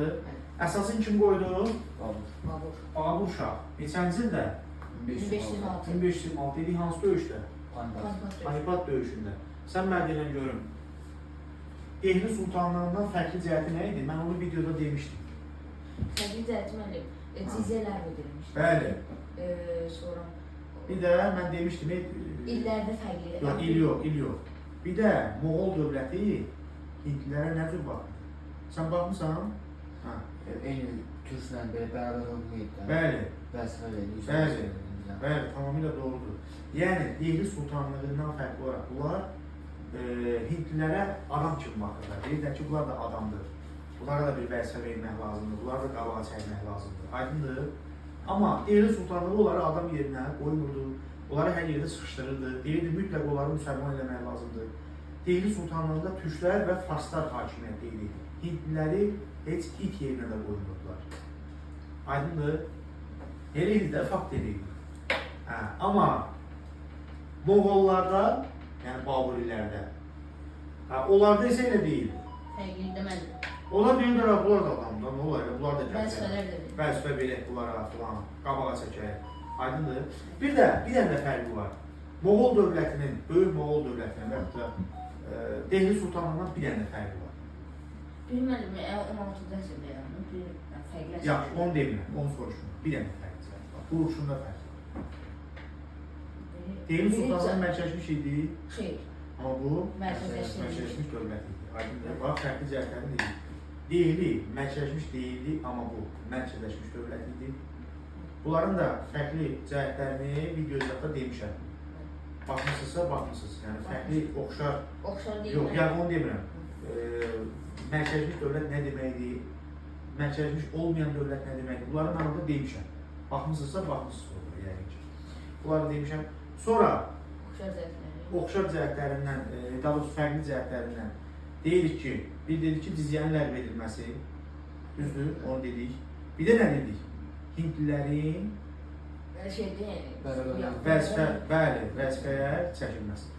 Aydındır? Əsasını kim qoydu? Babur. Babur. Babur şah. Neçənci ildə? 1526. 1526 idi. Hansı döyüşdə? Panipat. Panipat döyüşü. Panipat döyüşündə. Sən mənə deyirən görüm. Dehli sultanlığından fərqli cəhəti nə idi? Mən onu videoda demişdim. Fərqli cəhəti müəllim, cizyə ləğv edilmişdi. Bəli. Sonra Bir də mən demişdim, illərdə fərqli. Yox, il yox, il yox. Bir də Moğol dövləti hindlilərə nə cür baxırdı? Sən baxmısan? Hə. Eyni türklə belə bərabər olmayıb da. Bəli. Vəzifə verir. Bəli. Bəli, tamamilə doğrudur. Yəni Dehli sultanlığından fərqli olaraq bunlar hindlilərə adam kimi baxırlar. Deyirlər ki, bunlar da adamdır. Bunlara da bir vəzifə vermək lazımdır. Bunları da qabağa çəkmək lazımdır. Aydındır? Amma Dehli sultanlığı onları adam yerinə qoymurdu. Onları hər yerdə sıxışdırırdı. Deyirdi, mütləq onları müsəlman eləmək lazımdır. Dehli sultanlığında türklər və farslar hakimiyyətdə idi. Hindliləri heç it yerinə də qoymurdular. Aydındır? Elə idi də, fakt elə idi. Hə, amma Moğollarda, yəni Baburilərdə, hə, onlarda isə elə deyildi. Fərqli də müəllim. Onlar deyirdilər, "Ha, bunlar da adamdır, nə olar, bunlar da gəlsək. Vəzifələr də verir. Vəzifə verək bunlara filan, qabağa çəkək. Aydındır? Bir də bir dənə də fərqi var. Moğol dövlətinin, böyük Moğol dövlətinin və yaxud da Dehli sultanlığından bir dənə də fərqi var. Bir müəllim, 16-cı əsrdə yaranıb, bir yəni, fərqli əsrdə. Yaxşı, onu demirəm, onu soruşmuram. Bir dənə fərqli cəhət var. Quruluşunda fərq var. Dehli sultanlığı mərkəzləşmiş idi, Xeyr, amma bu mərkəzləşdirilmiş. mərkəzləşmiş dövlət idi. Aydındır? Bax, fərqli cəhətlərini dedik. Dehli mərkəzləşmiş deyildi, amma bu mərkəzləşmiş dövlət idi. Bunların da fərqli cəhətlərini video izahda demişəm. Baxmısınızsa baxmısınız. Yəni fərqli oxşar Oxşar deyil. yox, yəni onu demirəm. Mərkəzləşmiş dövlət nə deməkdir? Mərkəzləşmiş olmayan dövlət nə deməkdir? Bunları mən orada demişəm. Baxmısınızsa baxmısınız orada yəqin ki. Bunları demişəm. Sonra Oxşar cəhətləri. oxşar cəhətlərindən, daha doğrusu fərqli cəhətlərindən deyirik ki, bir dedik ki, cizyənin ləğv edilməsi, düzdür, onu dedik. Bir də nə dedik? Hindlilərin Şey deyil. Bərabər. vəzifə, bəli, vəzifəyə çəkilməsi.